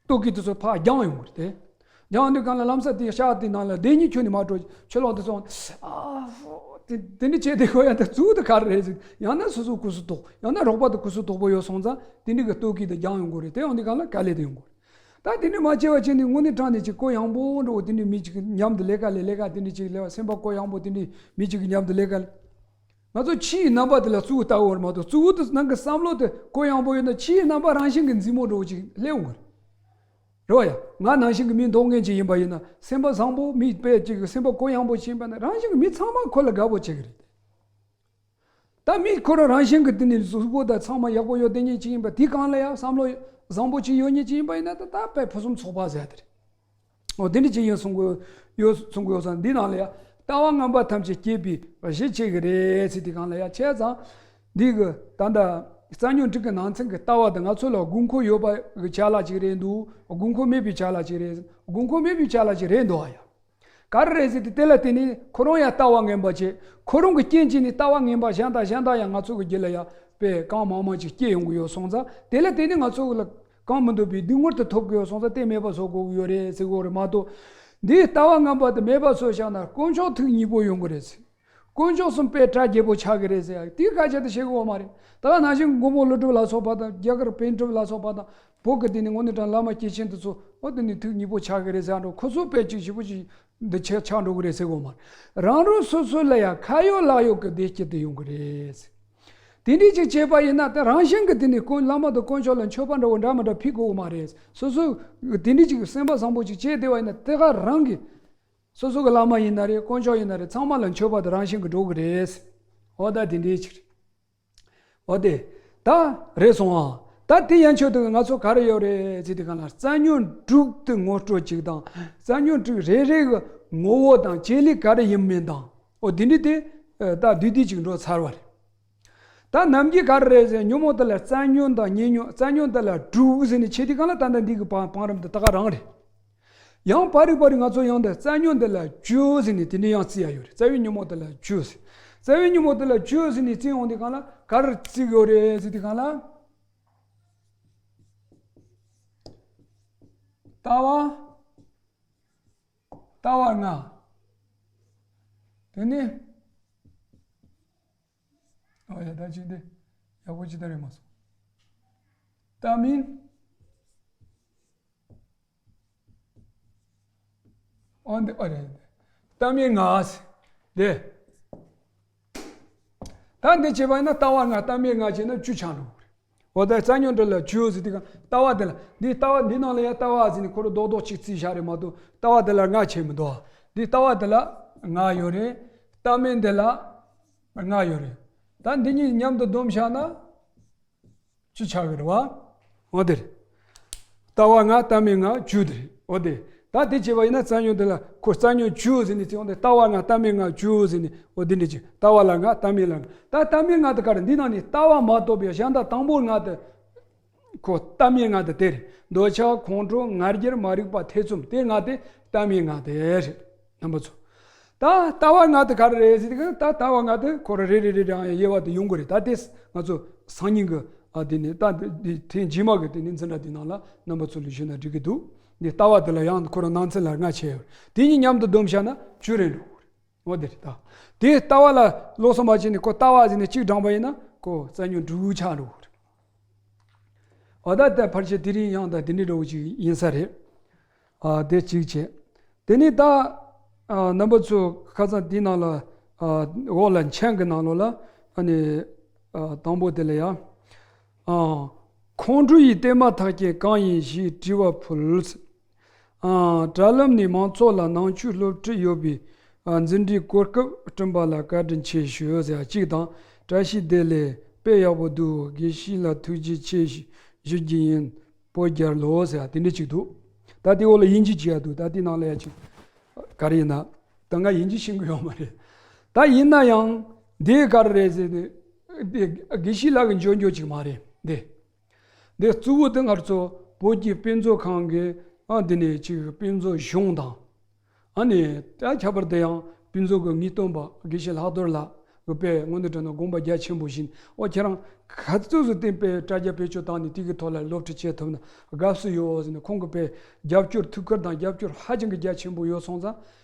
ལྟོ་གོས་དེ་ཚོ་ཕར་རྒྱང་ཡོང་གི་རེད་དེ། རྒྱང་དུས་གང་ལ་ལམ་སང་དེ་ཤག་དེ་ནང་ལ་བསྡད་ཉིན་ཁྱོད་ནི་མ་འགྲོ་ཆུ་ལོག་དེ་ཚོ་ཨ་ཧོ་དེ་དེ་འདྲ་བྱས་དེ་ཁོ་ཡང་དེ་གཙུག་དེ་ག་རེ་རེད་ཟེར་ཡང་ན་སོ་སོ་ཁུ་སུ་དོག་ཡང་ན་རོགས་པ་དེ་ཁུ་སུ་དོག་པོ་ཡོད་སོང་ཙང་དེ་འདྲ་གི་ལྟོ་གོས་དེ་རྒྱང་ཡོང་གི་རེད་དེ་ཡོང་དུས་གང་ལ་དཀའ་ལས་དེ་ཡོང་གི་རེད། ད་དེ་འདྲ་མ་བྱས་པ་བྱས་ནས་དངོས་གནས་དྲང་གནས་ཅིག་གོ་ཡངས་པོ་འགྲོ་དེ་འདྲ་མི་ཅིག་མཉམ་དུ་ལས་ཀ་ལས་ལས་ཀ་དེ་འདྲ་ཅིག་ལས་པ་སེམས་པ་གོ་ཡངས་པོ་དེ་འདྲ་མི་ཅིག་མཉམ་དུ་ལས་ཀ་ལས། ང་ཚོ་ཕྱིའི་རྣམ་པ་དེ་ལ་གཙོ་བོ་ལྟ་བ་མ་གཏོགས་གཙོ་བོ་དེ་ནང་གི་བསམ་བློ་དེ་གོ་ཡངས་པོ་ཡོད་ན་ཕྱིའི་རྣམ་པ་རང་བཞིན་གྱི་མཛེས་མོ་འདྲ་བོ་ཅིག་སླེབས་འོང་གི་རེད། རེད་བ་ཡ། ང་ནང་བཞིན་གྱི་མི་མདོག་ངན་ཅིག་ཡིན་པ་ཡིན་ན་སེམས་པ་བཟང་པོ་མི་དཔེ་ཅིག་གི་སེམས་པ་གོ་ཡངས་པོ་ཅིག་ཡིན་པ་ན་རང་བཞིན་གྱི་མི་ཚང་མ་ཁོ་ལ་དགའ་པོ་བྱེད་ཀྱི་རེད། ད་མི་ཁོ་རང་རང་བཞིན་གྱི་དེ་ནི་གཟུགས་པོ་དང་ཚང་མ་ཡག་པོ་ཡོད་དེ་ཉིད་ཅིག་ཡིན་པ་དེའི་སྒང་ལ་ཡང་བསམ་བློ་བཟང་པོ་ཅིག་ཡོད་ཉིད་ཅིག་ཡིན་པ་ཡིན་ན་ད་ད་དཔེ་ཕུན་སུམ་ཚོགས་པ་ཟེར་དེ་རེད། འོ་དེ་འདྲ་ཅིག་ཡིན་གསུང་གི་ཡོད་གསུང་གི་ཡོད་ཙང་འདི་ནང་ལ་ཡང་ལྟ་བ་ངན་པ་ཐམས་ཅད་སྐྱེད་པའི་གཞི་བྱེད་ཀྱི་རེད་ཟེར་དེ་སྒང་ལ་ཡང་བྱས་ཙང་འདི་གི་ད་ལྟ་རྩ་ཉོན་དྲུག་གི་ནང་ཚན་གྱི་ལྟ་བ་དེ་ང་ཚོ་ལ་དགོས་མཁོ་ཡོད་པ་གི་ཆ་ལག་ཅིག་རེད་འདུག་དགོས་མཁོ་མེད་པའི་ཆ་ལག་ཅིག་རེད། དགོས་མཁོ་མེད་པའི་ཆ་ལག་ཅིག་རེད་འདུག་ཨ་ཡ། ག་རེ་རེད་ཟེར་ཏེ་དེ་ལ་བརྟེན་ནས་ཁོ་རང་ཡང་ལྟ་བ་ངན་པ་བྱེད། ཁོ་རང་གི་རྐྱེན་བྱས་ནས་ལྟ་བ་ངན་པ་གཞན་དང་གཞན་དང་ཡང་ང་ཚོ་གི་རྒྱུད་ལ་ཡང་དཔེ་གང་མང་མང་ཅིག་སྐྱེ་ཡོང་གི་ཡོད་སོང་ཙང་དེ་ལ་བརྟེན་ནས་ང་ཚོ་གི་ལ་གང་མི་འདོད་པའི་སྡུག་བསྔལ་དེ་ཐོབ་གི་ཡོད་སོང་ཙང་དེ་མེད་པ་བཟོ་དགོས་ཀྱི་ཡོད་རེད་ཟེར་གི་ཡོད་རེད་མ་གཏོགས། འདིའི་ལྟ་བ་ངན་པ་དེ་མེད་པ་བཟོས་བཞག་ན་དཀོན་མཆོག་ཐུགས་མཉེས་པོ་ཡོང་གི་རེད་ཟེར། དཀོན་མཆོག་གསུམ་དཔེ་གྲ་རྒྱས་པོ་ཆགས་ཀྱི་རེད་ཟེར་ཡ་དེའི་སྐད་ཆ་དེ་བཤད་གི་ཡོད་མ་རེད། ད་ག་ནང་བཞིན་མགོན་པོ་ཀླུ་སྒྲུབ་ལ་སོགས་པ་དང་རྒྱ་གར་པཎ་གྲུབ་ལ་སོགས་པ་དང་། བོད་ཀྱི་དེ་ནི་དངོས་གནས་དྲང་བླ་མ་སྐྱེས་ཆེན་དེ་ཚོ་འོ་དེ་ནི་ཐུགས་མཉེས་པོ་ཆགས་ཀྱི་རེད་ཟེར་འགྲོ། ཁོ་ཚོ་དཔེ་ཅིག་ཞིབ་པོ་ཅིག་འདི་ཆགས་ཆགས་འགྲོ་གི་རེད་ཟེར་གོ་མ་རེད། རང་རང་སོ་སོ་ལ་ཡང་ཁ་ཡོད་ལག་ཡོད་ཀྱི་བདེ་སྐྱིད་དེ་ཡོང་གི་རེད། དེ་འདྲས་ཅིག་བྱས་པ་ཡིན་ན་ད་རང་བཞིན་གྱི་དེ་ནི་དཀོན་བླ་མ་དང་དཀོན་མཆོག་ལ་མཆོད་པ་འདྲ་བོ་འདྲ་མི་འདྲ་ཕུལ་དགོས་གི་མ་རེད། སོ་སོ་དེ་འདྲས་ཅིག་སེམས་པ་བཟང་པོ་ཅིག་བྱས་བསྡད་པ་ཡིན་ན་དེ་ག་རང་གི་སོ་སོ་གི་བླ་མ་ཡིན་ན་རེད། དཀོན་མཆོག་ཡིན་ན་རེད། ཚང་མ་ལ་མཆོད་པ་དེ་རང་བཞིན་གྱི་འགྲོ་གི་རེད། འོ་ད་དེ་འདྲས་ཅིག་རེད། འོ་དེ། ད་རེད་སོང་ཨ། ད་དེ་ཡན་ཆོད་དུ་ང་ཚོ་ག་རེ་ཡོད་རེད་ཟེར་དུས་གང་ལ་རྩ་ཉོན་དྲུག་དུ་ངོ་སྤྲོད་ཅིག་དང་རྩ་ཉོན་དྲུག་རེ་རེ་གི་ངོ་བོ་དང་བྱེད་ལས་ག་རེ་ཡིན་མིན་དང་འོ་དེ་འདྲི་དེ་ད་བསྡུས་བསྡུས་ཅིག་འགྲོ་ཚར་བ་རེད། ད་ནམ་རྒྱུན་ག་རེ་རེད་ཟེར་ཉོན་མོངས་དེ་ལ་རྩ་ཉོན་དང་ཉེ་ཉོན་རྩ་ཉོན་དེ་ལ་དྲུག་ཟེར་ནས་བྱེད་དུས་གང་ལ་ད་ལྟ་འདི་གི་བང་བང་རིམ་དེ་ད་ག་རང་རེད། ཡང་པར་རིས་པར་རིས་ང་ཚོ་ཡང་འདི་རྩ་ཉོན་འདི་ལ་བཅུ་ཟེར་ནས་དེ་འདྲ་ཡང་བརྩི་ཡ་ཡོད་རེད། རྩ་བའི་ཉོན་མོངས་འདི་ལ་བཅུ་ཟེར། རྩ་བའི་ཉོན་མོངས་འདི་ལ་བཅུ་ཟེར་ནས་བརྩི་ཡོང་དུས་གང་ལ་ག་རེ་བརྩི་གི་ཡོད་རེད་ཟེར་དུས་གང་ལ། ལྟ་བ། ལྟ་བ་ལྔ། དེ་ནས། ཨོ་ཡ་ད་ཅིག་འདི་ཡག་པོ་ཅིག་ད་རེད་མ་སོང་། ལྟ་མིན། ཨོ་འདི་ཨོ་རེད། ལྟ་མིན་ལྔ་ཟེར། འདི། ད་འདི་བྱས་པ་ཡིན་ན་ལྟ་བ་ལྔ་ལྟ་མིན་ལྔ་བྱས་ན་བཅུ་ཆགས་འགྲོ་གི་རེད། འོ་ད་རྩ་ཉོན་དྲུག་ལ་བཅུ་ཟེར་དུས་གང་ལྟ་བ་དེ་ལ་འདི་ལྟ་བ་འདི་ནང་ལ་ཡང་ལྟ་བ་ཟེར་ནས་ཁོ་རང་རྡོག་རྡོག་ཅིག་བརྩིས་བཞག་རེད་མ་གཏོགས་ལྟ་བ་དེ་ལ་ལྔ་བྱས་མི་འདུག་འདི་ལྟ་བ་དེ་ལ་ལྔ་ཡོད་རེད། ལྟ་མིན་དེ་ལ་ལྔ་ཡོད་རེད། ད་འདི་གཉིས་མཉམ་དུ་བསྡོམས་བཞག་ན། བཅུ་ཆགས་ཀྱི་རེད་བ། འོ་དེ་རེད། ལྟ་བ་ལྔ་ལྟ་མིན་ལྔ་བཅུ་དེ་རེད། འོ་དེ། ད་དེ་བྱས་པ་ཡིན་ན་རྩ་ཉོན་དེ་ལ་ཁོ་རྩ་ཉོན་བཅུ་ཟེར་ནས་བརྩི་འོ་དེ་ལྟ་བ་ལྔ་ལྟ་མིན་ལྔ་བཅུ་ཟེར་ནས་འོ་དེ་འདྲ་ཅིག་ལྟ་བ་ལ་ལྔ་ལྟ་མིན་ལ་ལྔ་ད་ལྟ་མིན་ལྔ་དེ་ག་རེ་འདི་ནང་ནས་ལྟ་བ་མ་གཏོགས་པའི་གཞན་དག་དང་པོ་ལྔ་དེ་ཁོ་ལྟ་མིན་ལྔ་དེ་དེ་རེད། འདོད་ཆགས་ཁོང་ཁྲོ་ང་རྒྱལ་མ་རིག་པ་ཐེ་ཚོམ་དེ་ལྔ་དེ་ལྟ་མིན་ལྔ་དེ་རེད། རྣམ་པ་ཚོ། ད་ལྟ་བ་ལྔ་དེ་ག་རེ་རེད་ཟེར་དུས་ད་ལྟ་བ་ལྔ་དེ་ཁོ་ར་རེ་རེ་རེ་རེའང་དབྱེ་བ་དེ་ཡོང་གི་རེད། ད་དེ་ང་ཚོ་སང་ཉིན་གི་ཨ་དེ་ནས་ད་དེ་ཐེངས་རྗེས་མ་གི་དེ་ནས་འཛིན་གྲྭ་དེ་ནང་ལ་རྣམ་པ་ཚོ་ལ་ཞུས་ན་འགྲིག་གི་འདུག་འདི་ལྟ་བ་དེ་ལ་ཡང་ཁོ་ར་ནང་ཚན་ལ་ལྔ་ཕྱེ་ཡོད། དེ་གཉིས་མཉམ་དུ་བསྡོམས་བཞག་ན་བཅུ་རེ་འགྲོ་གི་རེད། འོ་དེ་རེད་ད། དེ་ལྟ་བ་ལ་ལོགས་སུ་མ་བྱས་ནས་ཁོ་ལྟ་བ་ཟེར་ནས་གཅིག་བགྲངས་པ་ཡིན་ན་ཁོ་རྩ་ཉོན་དྲུག་ཆགས་འགྲོ་གི་རེད། འོ་ད་ལྟ་ཕལ་ཆེར་དེ་རིང་ཡང་ད་དེ་འདྲའི་འདྲ་བོ་ཅིག་ཡིན་ས་རེད། ཨ་དེ་གཅིག་བྱས། དེ་ནས་ད་ཨ་རྣམ་པ་ཚོ་ཁ་སང་དེའི་ནང་ལ་ཨ་འོག་ལ་མཆན་གྱི་ནང་ལོགས་ལ་ཨ་ནི་ཨ་དང་པོ་དེ་ལ་ཡ་ཨ་ཁོང་ཁྲོ་ཡི་བརྟན་མ་ཐག་ཅན་གང་ཡིན་ཞེས་དྲི་བ་ཕུལ། ཨ་དྲ་ལམ་ནས་མང་ཚོགས་ལ་ནང་ཆོས་སློབ་ཁྲིད་ཡོད་པའི་ཨ་འཛིན་གྲྭའི་གོ་སྐབས་བསྐྲུན་པ་ལ་བཀའ་དྲིན་ཆེ་ཞུ་ཟེར་གཅིག་དང་། བཀྲ་ཤིས་བདེ་ལེགས། དཔེ་ཡག་པོ་འདུག་དགེ་བཤེས་ལ་ཐུགས་རྗེ་ཆེ་ཞུ་རྒྱུ་ཡིན། བོད་རྒྱལ་ལོ་ཟེར་དེ་འདྲ་ཅིག་འདུག་ད་དེ་འོག་ལ་དབྱིན་ཇི་བྲིས་ཡ་འདུག་ད་དེ་ནང་ལ་ཡ་ཅིག་ག་རེ་ཡིན་ན། ད་ང་དབྱིན་ཇི་ཤེས་ཀྱི་ཡོད་མ་རེད། ད་ཡིན་ན་ཡང་འདི་ག་རེ་རེད་ཟེར་ཏེ། འདི་དགེ་བཤེས་ལགས་ཀྱི་འཇོན་འཇོན་ཅིག་མ་རེད་འདི། འདི་གཙོ་བོ་དེ་ང་ཚོ་བོད་ཀྱི་དཔེ་མཛོད་ཁང་གི་ཨ་འདི་ནས་ཅིག་དཔེ་མཛོད་གཞུང་དང་། ཨ་ནི་ད་ཁྱད་པར་དུ་ཡང་དཔེ་མཛོད་ཀྱི་ངེས་སྟོན་པ་དགེ་བཤེས་ལྷག་རྡོར་ལགས་ཀྱི་དཔེ་དངོས་གནས་དྲང་གནས་དགོངས་པ་རྒྱ་ཆེན་པོ་བཞེས། ཨོ་ཁྱེད་རང་ག་ཚོད་ཙམ་བསྟན་པའི་དྲ་རྒྱ་བེད་སྤྱོད་བཏང་ནས་དེ་གི་ཐོག་ལ་སློབ་ཁྲིད་བྱེད་ཐུབ་ན་དགའ་བསུ་ཡོད་ཟེར་ནས་ཁོང་གི་དཔེ་རྒྱབ་སྐྱོར་ཐུགས་ཁུར་དང་རྒྱབ་སྐྱོར་ཧ་ཅང་གི་རྒྱ་ཆེན་པོ་ཡོད་སོང་ཙང་།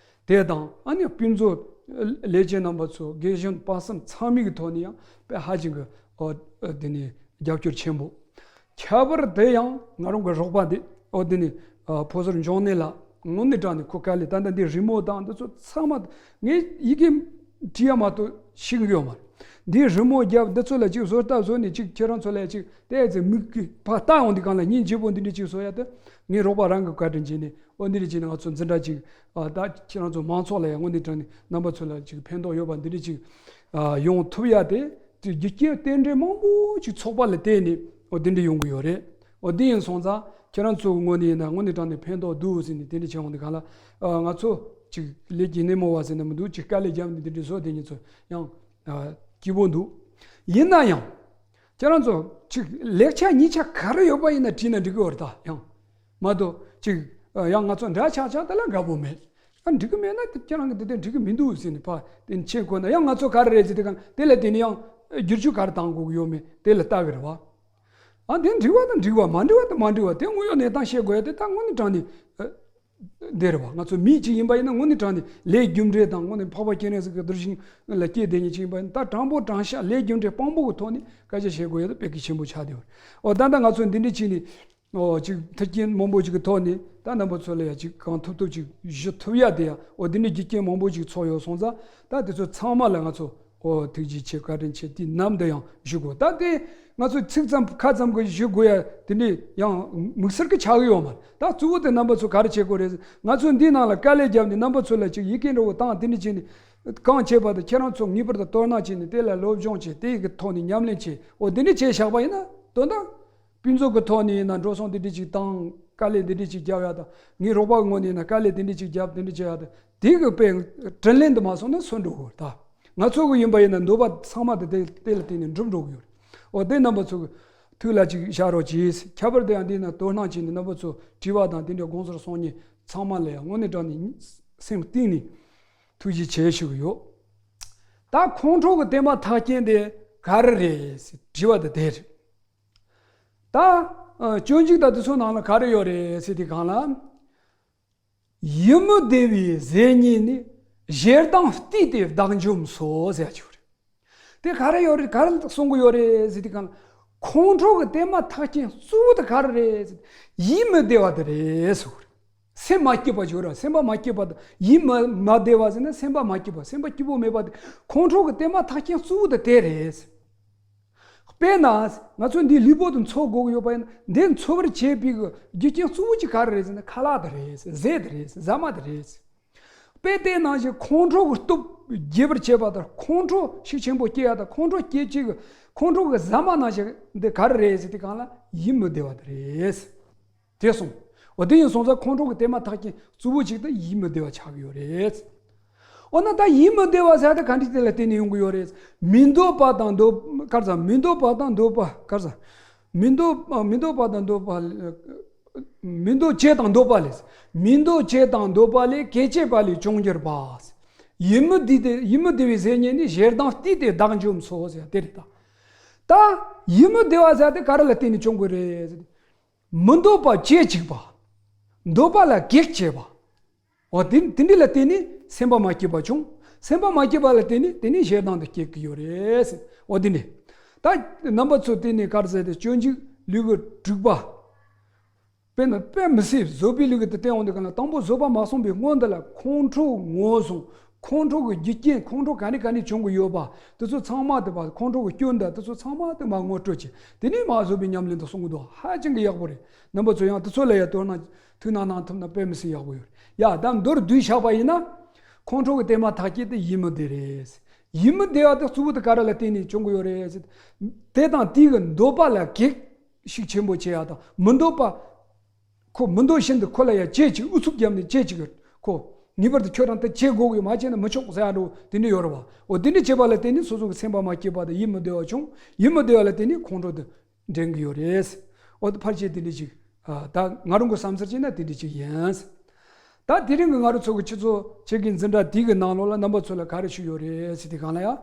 དེ་དང་ཨ་ནི་དཔེ་མཛོད་ལས་བྱེད་རྣམ་པ་ཚོ་དགེ་གཞུང་དཔག་བསམ་ཚང་མའི་གི་ཐོག་ནས་ཡང་དཔེ་ཧ་ཅང་གི་ཨོ་དེ་ནས་རྒྱབ་སྐྱོར་ཆེན་པོ། ཁྱད་པར་དུ་ཡང་ང་རང་གི་རོགས་པ་འདི་ཨོ་དེ་ནས་ཨ་ཕོ་ཟུར་འབྱུང་གནས་ལགས་དངོས་གནས་དྲང་གནས་ཁོ་དཀའ་ལས་ད་ལྟ་འདི་རི་མོ་དང་འདི་ཚོ་ཚང་མ་ངས་ཡི་གེ་བྲིས་ཡ་མ་གཏོགས་ཤེས་ཀྱི་ཡོད་མ་རེད། འདི་རི་མོ་རྒྱབ་འདི་ཚོ་ལ་ཅིག་བཟོ་ལྟ་བཟོ་ནས་ཅིག་ཁྱེད་རང་ཚོ་ལ་ཅིག་བལྟས་ཚེ་མིག་གིས་ཕར་ལྟ་ཡོང་དུས་སྒང་ལ་སྙིང་རྗེ་པོ་འདི་འདྲ་ཅིག་བཟོ་ཡ་དེ་ངའི་རོགས་པ་རང་གི་བཀའ་དྲིན་བྱས་ནས་ཨོ་འདི་འདྲ་བྱས་ནས་ང་ཚོ་འཛིན་གྲྭ་ཅིག་ཨ་ད་ཁྱེད་རང་ཚོ་མང་ཚོགས་ལ་ཡང་དངོས་གནས་དྲང་གནས་རྣམ་པ་ཚོ་ལ་ཅིག་ཕན་ཐོགས་ཡོད་པ་འདི་འདྲ་ཅིག་ཨ་ཡོང་ཐུབ་ཡ་དེ་རྒྱུ་རྐྱེན་རྟེན་འབྲེལ་མང་པོ་ཅིག་ཚོགས་པ་ལ་བརྟེན་ནས་ཨོ་འདི་འདྲ་ཡོང་གི་ཡོད་རེད། ཨོ་འདི་ཡིན་སོང་ཙང་ཁྱེད་རང་ཚོ་གི་ངོས་ནས་ཡིན་ན་དངོས་གནས་དྲང་གནས་ཕན་ཐོགས་འདུག་ཟེར་ནས་དེ་འདྲ་བྱས་ཡོང་དུས་སྒང་ལ་ཨ་ང་ཚོ་ཅིག་ལས་ཀྱི་སྣེ་མོ་བ་ཟེར་ན་མི་འདུག་ཅིག་དཀའ་ལས་བརྒྱབ་ནས་འདི་འདྲ་བཟོ་དེ་ཉིད་ཚོ་ཡང་ཨ་སྐྱིད་པོ་འདུག་ཡིན་ན་ཡང་། ཁྱེད་རང་ཚོ་ཅིག་ལེགས་ཆ་ཉེས་ཆ་ག་རེ་ཡོད་པ་ཡིན་ན་བྲིས་ན་འགྲིག་གི་ཡོད་རེད་ད་ཡང་། མ་གཏོགས་ཅིག་ཡང་ང་ཚོ་འདྲ་ཆགས་ཆགས་དེ་ལ་དགའ་པོ་མེད། ཨ་འགྲིག་གི་མེད་ན་དེ་ཁྱེད་རང་གི་དེ་དེ་འགྲིག་གི་མི་འདུག་ཟེར་ནས་ཕ་དེ་ཕྱིན་དགོས་ན་ཡང་ང་ཚོ་ག་རེ་རེད་ཟེར་དེ་གང་དེ་ལ་དེ་ནི་ཡང་བསྒྱུར་བཅོས་ག་རེ་བཏང་དགོས་ཀྱི་ཡོད་མེད་དེ་ལ་ལྟ་གི་རེད་བ། ཨ་དེ་འགྲིག་པ་དང་འགྲིག་པ་མ་འགྲིག་པ་དང་མ་འགྲིག་པ་དེ་དངོས་ཡོད་གནས་སྟངས་བཤད་དགོས་ཡ་དེ་ད་དངོས་གནས་དྲང་གནས་འདི་རེད་བ། ང་ཚོ་མི་གཅིག་ཡིན་པ་ཡིན་ན་དངོས་གནས་དྲང་གནས་ལས་རྒྱུ་འབྲས་དང་དངོས་གནས་འཕགས་པ་སྤྱན་རས་གཟིགས་ཀྱི་གདུལ་ཞིང་ལ་སྐྱེས་བསྡད་མཁན་ཅིག་ཡིན་པ་ཡིན་ན་ད་དྲང་པོ་དྲང་བཞག་ལས་རྒྱུ་འབྲས་དཔང་པོ་གི་ཐོག་ནས་སྐད་ཆ་བཤད་དགོས་ཡ་དེ་དཔེ་གལ་ཆེན་པོ་ཆགས་བསྡད་ཡོད་རེད། འོ་ད་ལྟ་ང་ཚོ་འདི་འདྲ་བྱས་ནས་འོ་ཅིག་མཐུན་རྐྱེན་མང་པོ་ཅིག་གི་ཐོག་ནས་ད་རྣམ་པ་ཚོ་ལ་ཡ་ཅིག་གང་ཐུབ་ཐུབ་ཅིག་ཞུ་ཐུབ་ཡ་དེ་ཡ་འོ་འདི་འདྲའི་རྒྱུ་རྐྱེན་མང་པོ་ཅིག་ཚོགས་ཡོད་སོང་ཙང་ད་དེ་ཚོ་ཚང་མ་ལ་ང་ཚོ་ཨོ་ཐུགས་རྗེ་ཆེ་བཀའ་དྲིན་ཆེ་དེ་ནམ་དུ་ཡང་ཞུ་དགོས། ད་དེ་ང་ཚོ་ཚིག་ཙམ་ཁ་ཙམ་གྱི་ཞུ་དགོས་ཡ་དེ་འདྲའི་ཡང་དམིགས་བསལ་གྱི་ཆགས་ཀྱི་ཡོད་མ་རེད། ད་གཙོ་བོ་དེ་རྣམ་པ་ཚོ་ག་རེ་བྱེད་དགོས་རེད། ང་ཚོ་འདིའི་ནང་ལ་དཀའ་ལས་བརྒྱབ་ནས་རྣམ་པ་ཚོ་ལ་ཅིག་ཡི་གེ་འདྲ་བོ་བཏང་དེ་འདྲ་བྱས་ནས་གང་བྱས་པ་དང་ཁྱེད་རང་ཚོ་ངེས་པར་དུ་དོ་སྣང་བྱས་ནས་དེ་ལ་སློབ་སྦྱོང་བྱས་དེ་ཡི་གི་ཐོག་ནས་ཉམས་ལེན་བྱས་ཨོ་དེ་འདྲ་བྱས་བཞག་པ་ཡིན་ན་དོན་དག་དཔེ་མཛོད་ཀྱི་ཐོག་ནས་ཡིན་ན་འགྲོ་སོང་དེ་འདྲ་ཅིག་བཏང་དཀའ་ལས་དེ་འདྲ་ཅིག་བརྒྱབ་ཡ་དང་ངའི་རོགས་པ་གི་ངོས་ནས་ཡིན་ན་དཀའ་ལས་དེ་འདྲ་ཅིག་བརྒྱབ་དེ་འདྲ་བྱས་ཡ་དང་། དེ་གི་དཔེ་དྲིན་ལན་དུ་མ་སོང་ན་སོན་འགྲོ་གི་ཡོད་རེད་ད། ང་ཚོ་གི་ཡིན་པ་ཡིན་ན་འདོད་པ་ཚང་མ་དེ་དེ་དེ་ལ་བརྟེན་ནས་འགྲུབ་འགྲོ་གི་ཡོད་རེད། འོ་དེ་རྣམ་པ་ཚོ་གི་ཐུགས་ལ་ཅིག་བཞག་རོགས་གྱིས། ཁྱད་པར་དུ་ཡང་འདི་ན་དོ་སྣང་བྱས་ནས་རྣམ་པ་ཚོ་དྲི་བ་དང་དེ་འདྲའི་དགོངས་ཚུལ་གསུང་མཁན་ཚང་མ་ལ་ཡང་དངོས་གནས་དྲང་གནས་སེམས་གཏིང་ནས་ཐུགས་རྗེ་ཆེ་ཞུ་གི་ཡོད། ད་ཁོང་ཁྲོ་གི་བརྟན་མ་ཐག་རྐྱེན་དེ་ག་རེ་རེད་ཟེར་དྲི་བ་དེ་དེ་རེད། ད་སྤྱོད་འཇུག་དང་དེ་ཚོ་ནང་ལ་ག་རེ་ཡོད་རེད་ཟེར་དུས་སྒང་ལ། ཡིད་མི་བདེ་བའི་ཟས་རྙེད་ནི། ཞེ་སྡང་བརྟུལ་ཏེ་བདག་འཇོམས་སོ་ཟེར་ཡ་ཅིག་ཡོད་རེད། དེ་ག་རེ་ཡོད་རེད་ག་རེ་གསུང་གི་ཡོད་རེད་ཟེར་དུས་སྒང་ལ། ཁོང་ཁྲོ་གི་བརྟན་མ་ཐག་རྐྱེན་གཙོ་བོ་དེ་ག་རེ་རེད་ཟེར། ཡིད་མི་བདེ་བ་དེ་རེད་གསུང་གི་རེད། སེམས་མ་སྐྱིད་པ་ཅིག་ཡོད་རེད། སེམས་པ་མ་སྐྱིད་པ་དང་ཡིད་མ་མ་བདེ་བ་ཟེར་ན་སེམས་པ་མ་སྐྱིད་པ་སེམས་པ་སྐྱིད་པོ་མེད་པ་དེ་ཁོང་ཁྲོ་གི་བརྟན་མ་ཐག་རྐྱེན་གཙོ་བོ་དེ་དེ་རེད། དཔེར་ན། ང་ཚོ་འདི་ལུས་པོ་དེ་འཚོ་དགོས་ཀྱི་ཡོད་པ་ཡིན་ན་འདི་འཚོ་བར་བྱེད་པའི་རྒྱུ་རྐྱེན་གཙོ་བོ་གཅིག་ག་རེ་རེད་ཟེར་ན་ཁ་ལག་དེ་རེད། ཟས་དེ་རེད། ཟ་མ་དེ་རེད། དཔེ་དེ་ནང་བཞིན་ཁོང་ཁྲོ་གི་སྟོབས་རྒྱས་པར་བྱེད་པ་དང་ཁོང་ཁྲོ་ཤུགས་ཆེན་པོ་སྐྱེ་ཡ་དང་ཁོང་ཁྲོ་སྐྱེ་བྱེད་ཀྱི་ཁོང་ཁྲོ་གི་ཟ་མ་ནང་བཞིན་འདི་ག་རེ་རེད་ཟེར་དུས་སྒང་ལ་ཡིད་མི་བདེ་བ་དེ་རེད། དེ་སོང་། འོ་དེ་ཡིན་སོང་ཙང་ཁོང་ཁྲོ་གི་བརྟན་མ་ཐག་རྐྱེན་གཙོ་བོ་གཅིག་དེ་ཡིད་མི་བདེ་བ་ཆགས་ཀྱི་ཡོད་རེད། འོ་ན་ད་ཡིད་མི་བདེ་བ་ཟེར་དེ་ག་འདྲ་དེ་ལ་བརྟེན་ནས་ཡོང་གི་ཡོད་རེད། མི་འདོད་པ་དང་འདོད་གར་ཟ་མི་འདོད་པ་དང་འདོད་པ་གར་ཟ། མི་འདོད་མི་འདོད་པ་དང་འདོད་པ། མི་འདོད་བྱེད་དང་འདོད་པ་ལས། མི་འདོད་བྱེད་དང་འདོད་པ་ལས་སྐྱེ་བྱེད་པ་ལས་བྱུང་གྱུར་པ། ཡིད་མི་བདེ་སྟེ་ཡིད་མི་བདེ་བའི་ཟས་རྙེད་ནི་ཞེ་སྡང་བརྟུལ་ཏེ་བདག་འཇོམས་སོ་ཟེར་དེ་རེད་ད། ད་ཡིད་མི་བདེ་བ་ཟེར་དེ་ག་རེ་ལ་བརྟེན་ནས་བྱུང་གི་རེད་ཟེར། མི་འདོད་པ་བྱེད་བཅུག་པ། འདོད་པ་ལ་གེགས་བྱེད་པ། འོ་དེ་དེ་འདྲ་ལ་བརྟེན་ནས་སེམས་པ་མ་སྐྱིད་པ་བྱུང་། སེམས་པ་མ་སྐྱིད་པ་ལ་བརྟེན་ནས་དེ་ནས་ཞེ་སྡང་དེ་སྐྱེ་གི་ཡོད་རེད་ཟེར། འོ་དེ་འདྲ། ད་རྣམ་པ་ཚོ་དེ་ནས་ག་རེ་ཟེར་ཏེ་སྤྱོད་འཇུག་ལུས་ཀྱི་དྲུག་པ། དཔེར་ན་དཔེ་མི་སྲིད་བཟོད་པའི་ལུས་ཀྱི་དེ་བསྟན་འོང་དུས་གང་ལ་དང་པོ་བཟོད་པ་མ་སོང་བའི་སྔོན་དུ་ལ་ཁོང་ཁྲོ་ངོས་བཟུང་། ཁོང་ཁྲོ་གི་རྒྱུ་རྐྱེན་ཁོང་ཁྲོ་ག་ནས་ག་ནས་བྱུང་གི་ཡོད་པ་དེ་ཚོ་ཚང་མ་དེ་བ་ཁོང་ཁྲོ་གི་སྐྱོན་དང་དེ་ཚོ་ཚང་མ་དེ་མ་ངོ་སྤྲོད་བྱས་དེ་ནས་མ་བཟོད་པའི་ཉམས་ལེན་དུ་གསུང་གི་འདུག་ཧ་ཅང་གི་ཡག་པོ་རེད། རྣམ་པ་ཚོ་ཡང་དེ་ཚོ་ལ་ཡ་དོ་སྣང་ཐུགས་སྣང་གནང་ཐུབ་ན་དཔེ་མི་སྲིད་ཡག་པོ་ཡོད་རེད། ཡ་ད་མདོར་བསྡུས་བཞག་པ་ཡིན་ན། ཁོང་ཁྲོ་གི་བརྟན་མ་ཐག་གཅོད་དེ་ཡིད་མི་བདེ་རེད། ཡིད་མི་བདེ་བ་དེ་གཙོ་བོ་དེ་ག་རེ་ལ་བརྟེན་ནས་བྱུང་གི་ཡོད་རེད། དེ་དང་དེའི་གི་འདོད་པ་ལ་གེགས་ཤུགས་ཆེན་པོ་བྱེད་ཡ་དང་མི་འདོད་པ། ཁོ་མི་འདོད་བཞིན་དུ་ཁོ་ལ་ཡ་བྱེད་ཅིག་ཨུ་ཚུགས་བརྒྱབ་ནས་བྱེད་ཅིག་ཁོ་ངེས་པར་དུ་ཁྱོད་རང་དེ་བྱེད་དགོས་ཀྱི་ཡོད་མ་བྱས་ན་མི་ཆོག་ཟེར་ཡ་འགྲོ་དེ་འདྲ་ཡོད་རེད་བ། འོ་དེ་འདྲ་བྱེད་པ་ལ་བརྟེན་ནས་སོ་སོ་གི་སེམས་པ་མ་སྐྱིད་པ་དང་ཡིད་མི་བདེ་བ་བྱུང་། ཡིད་མི་བདེ་བ་ལ་བརྟེན་ནས་ཁོང་ཁྲོ་དེ་འདྲེན་གྱི་ཡོད་རེད། འོ་ད་ཕལ་ཆེར་དེ་འདྲ་ཅིག་ཨ། ད་ང་རང་གི་བསམ་ཚུལ་བྱས་ན་དེ་འདྲ་ཅིག་ཡིན། ད་དེ་རིང་གི་ང་རང་ཚོ་གི་སྤྱི་ཚོགས་ཆེད་ཀྱི་འཛིན་གྲྭ་དེ་གི་ནང་ལོགས་ལ་རྣམ་པ་ཚོ་ལ་ག་རེ་ཞུ་ཡོད་རེད་ཟེར་དུས་སྒང་ལ་ཡ།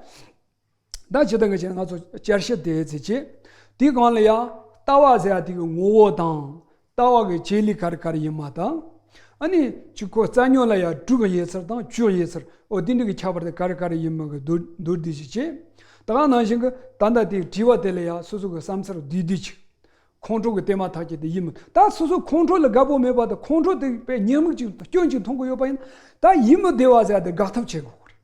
ད་ཇི་ལྟར་ང་བྱས་ན་ང་ཚོ་བསྐྱར་ཞིབ་དེ་ཚེ་བྱེད། དེའི་སྒང་ལ་ཡ་ལྟ་བ་ཟེར་ཡ་དེ་གི་ངོ་བོ་དང་། ལྟ་བ་གི་བྱེད་ལས་ག་རེ་ག་རེ་ཡིན་མ་དང་། ཨ་ནི་ཅིག་ཁོ་རྩ་ཉོ་ལ་ཡ་དྲུག་གི་ཡོད་ཚུལ་དང་བཅུ་གི་ཡོད་ཚུལ། འོ་དེ་འདྲ་གི་ཁྱད་པར་དེ་ག་རེ་ག་རེ་ཡིན་མིན་གི་མདོར་མདོར་བསྡུས་ཤིག་བྱེད། ད་ག་ནང་བཞིན་གི་ད་ལྟ་དེ་དྲི་བ་དེ་ལ་ཡ་སོ་སོ་གི་བསམ་ཚུལ་བསྡུས་བསྡུས་ཅིག་ཁོང་ཁྲོ་གི་དེ་མ་ཐག་གི་དེ་ཡིད་མི། ད་སོ་སོ་ཁོང་ཁྲོ་ལ་དགའ་པོ་མེད་པ་དང་ཁོང་ཁྲོ་དེ་པའི་ཉེས་དམིགས་ཅིག་སྐྱོན་ཅིག་མཐོང་གི་ཡོད་པ་ཡིན་ན། ད་ཡིད་མི་བདེ་བ་ཟེར་ཡ་དེ་དགག་ཐབས་བྱེད་དགོས་རེད།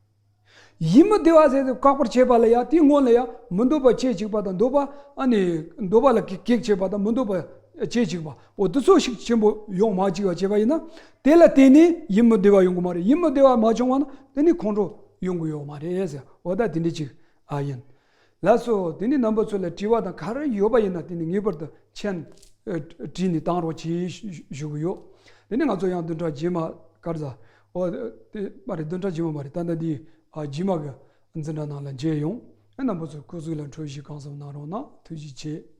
ཡིད་མི་བདེ་བ་ཟེར་དེ་བཀག་པར་བྱེད་པ་ལ་ཡ་དེའི་སྔོན་ལ་ཡ་མི་འདོད་པ་བྱེད་ཅིག་པ་དང་འདོད་པ། ཨ་ནི་འདོད་པ་ལ་གེགས་བྱེད་པ་དང་མི་འདོད་པ་བྱེད་ཅིག་པ། འོ་དེ་ཚོ་ཤུགས་ཆེན་པོ་ཡོང་མ་བཅུག་པ་བྱས་པ་ཡིན་ན། དེ་ལ་བརྟེན་ནས་ཡིད་མི་བདེ་བ་ཡོང་གི་མ་རེད། ཡིད་མི་བདེ་བ་མ་བྱུང་བ་ན་དེ་ནི་ཁོང་ཁྲོ་ཡོང་གི་ཡོད་མ་རེད་ཟེར། འོ་ད་དེ་འདྲ་ཅིག་ཨ་ཡིན། ལགས་སོ། དེ་ནི་རྣམ་པ་ཚོ་ལ་དྲི་བ་དང་ག་རེ་ཡོད་པ་ཡིན་ན་དེ་ནི་ངེས་པར་དུ་མཆན་ཨ་བྲིས་ནས་བཏང་རོགས་གྱིས་ཞུ་གི་ཡོད། དེ་ནི་ང་ཚོ་ཡང་བདུན་ཕྲག་རྗེས་མ་ག་རེ་ཟ། ཨོ་དེ་མ་རེད། བདུན་ཕྲག་རྗེས་མ་མ་རེད། ད་ལྟ་འདི་ཨ་རྗེས་མ་གི་འཛིན་གྲྭ་ནང་ལ་མཇལ་ཡོང་། ཨ་རྣམ་པ་ཚོ་སྐུ་གཟུགས་ལ་འཕྲོད་བཞེས་གང་ཙམ་གནང་རོགས་གནང་། ཐུགས་རྗེ་ཆེ།